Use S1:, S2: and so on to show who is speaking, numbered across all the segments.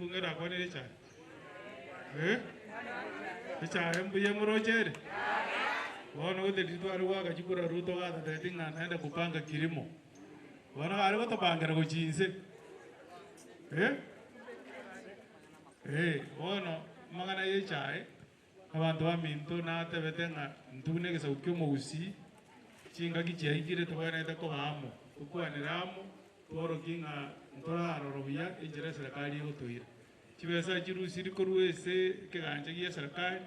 S1: Omokungu erakwanere echae? Eh? Echae mbuya emoroche ere? Bono gose riria tware goaka chikura Ruto gatotebeti ng'a naende kupanga kilimo. Bono bare gotopangera gochia inse. Eh? Eh, bono amang'ana ya echae, abanto baminto natebete ng'a intwe buna egesaku kia omogusii, chingaki chiaikire tobwenerete koba amo, tokwanere amo, tworokie ng'a ntorarora buya enchera eserekari egotoira. Chibesa chirusiri korwa ase ekegancha gia eserekari,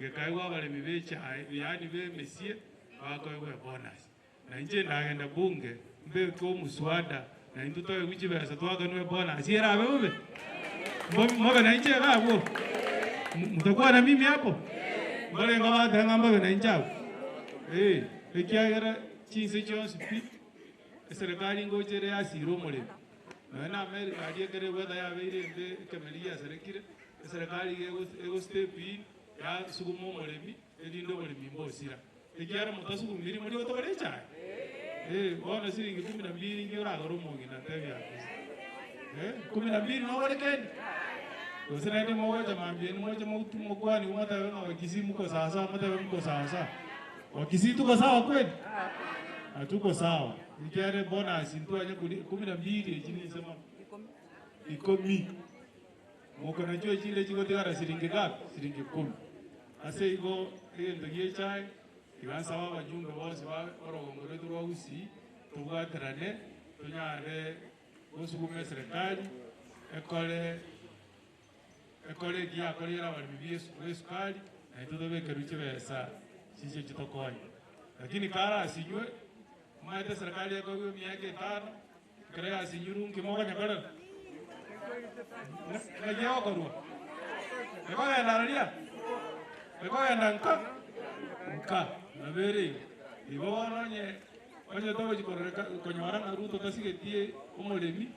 S1: gekaegwa abaremi be echae, yaani be emesie, bakoegwa ebonus. Na inche ndagenda bunge, mbeke omuswada, na intwe toegwe chibesa twakanwe bonus erabe bobe? Mbo- Mobe na inche iga abwo? Mu- Mutakuwa na mimi hapo? Mbarenge abateba ng'a mbabe na inche abwo? Eh, ekiagera chinse chionsi pi, eserekari ngocha ere yasire omoremi. Nonya na America aria ekero eweather yabeire embe ekemeri giasarekire, eserekari iga ego ego step in, yasuguma omoremi, erinde oboremi mbosira. Ekiagera motasugumiri moria gotogora echae? Eh, bono siringi kumi na mbili inki oragore omong'ina ntebia ake? Eh, kumi na mbili nogore kende? Gose naende mogocha mambia inu moche motu mokwanigwe motebe ng'a Wakisii mko sawasawa motebe mko sawasawa. Wakisii tuko sawa kweli? Hatuko sawa. Ekiagera ebonus ntwanya koria kumi na mbili echi ninse mono. Ikomi. Moko nachio echinde chigotigara siringi ngapi? Siringi ikomi. Ase igo egento gi'echae, tiga nsabe abajumbe bonsi ba orogongo rwaito rwa Gusii tobwaterane tonyare gosuguma eserekari ekore ekore eki yakoreire abaremi b'esukari na intwe tobekerwe chibesa chiche chitokonye. Lakini karasinywe, omanyete eserekari ekoigwa emiaka etano, Ekero yasinyirwe nki mokonyekorera? Naki egokorwa? Ekogenda aria? Ekogenda nka? Nka. Nabo ere igo. Igo bono onye onye togochi kororeka konyora ng'a Ruto tasigetie omoremi,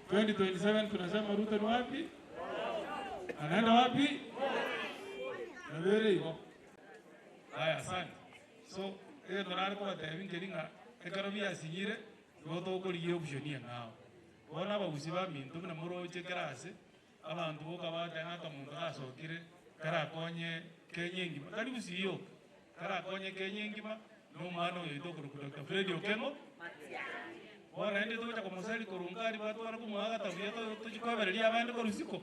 S1: 2027 tunasema Ruto ni wapi? Anaenda wapi? Nabo ere igo. Haya asante. So, egento nare kobatebia nkeri ng'a ekero biasinyire, igo tokorigia option eng'ao. Bono abagusii baminto buna moroche kera ase, abanto boka bagoteba ng'a akamonto gasokire karakonye Kenya engima, tari gusii yoka, karakonye Kenya engima, na omwana oyo oito okorokwa Doctor Fred Okengo, bono naende togocha komosaria korwa nka aria batwara komoagata buya to- tochi koebereria abande korwa isiko.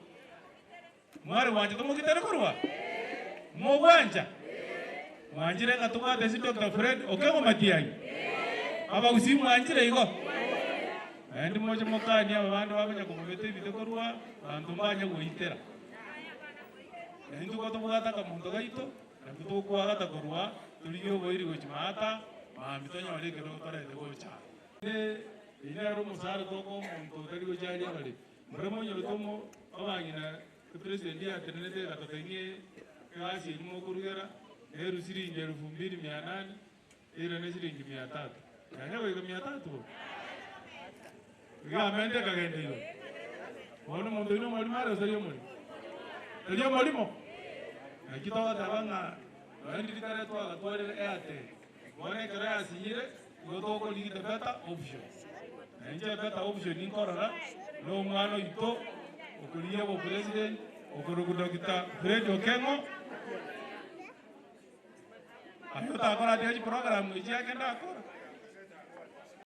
S1: Mware gwancha tomogitere korwa? Mogwancha? Mwanchire ng'a tobwate ase Doctor Fred Okengo Matiang'i? Abagusii mwanchire igo? Naende moche mokanie aba bande bakonya komobeta ebite korwa banto mbanye goitera. Na intwe ko tobwate akamonto gaito, naki tokwagata korwa torigie oboiri gochia maata, mambia tonyore ekerogo torete gocha aa. Eyio nero omosara tokoa omonto otari gocharia abaremi. Mbare monyorete omo abang'ina epresident yatenenete egatotebia egasi eyio mokorugera neru siringi elfu mbili mia nane eirane siringi mia tatu. Yanya goika mia tatu bono? Iga amente ekagenda igoro. Bono omonto oyio nomorimo are gose tari omorimo? Tari omorimo? Naki togoteba ng'a nonye ndiri tare twagatwarire Airtel, bono ekero yasinyire igo tokorigia the better option. Na inche better option nkorora na omwana oito okorigia obopresident okorokwa Doctor Fred Okengo, aye otakora tiga chiprogram echi agende akore.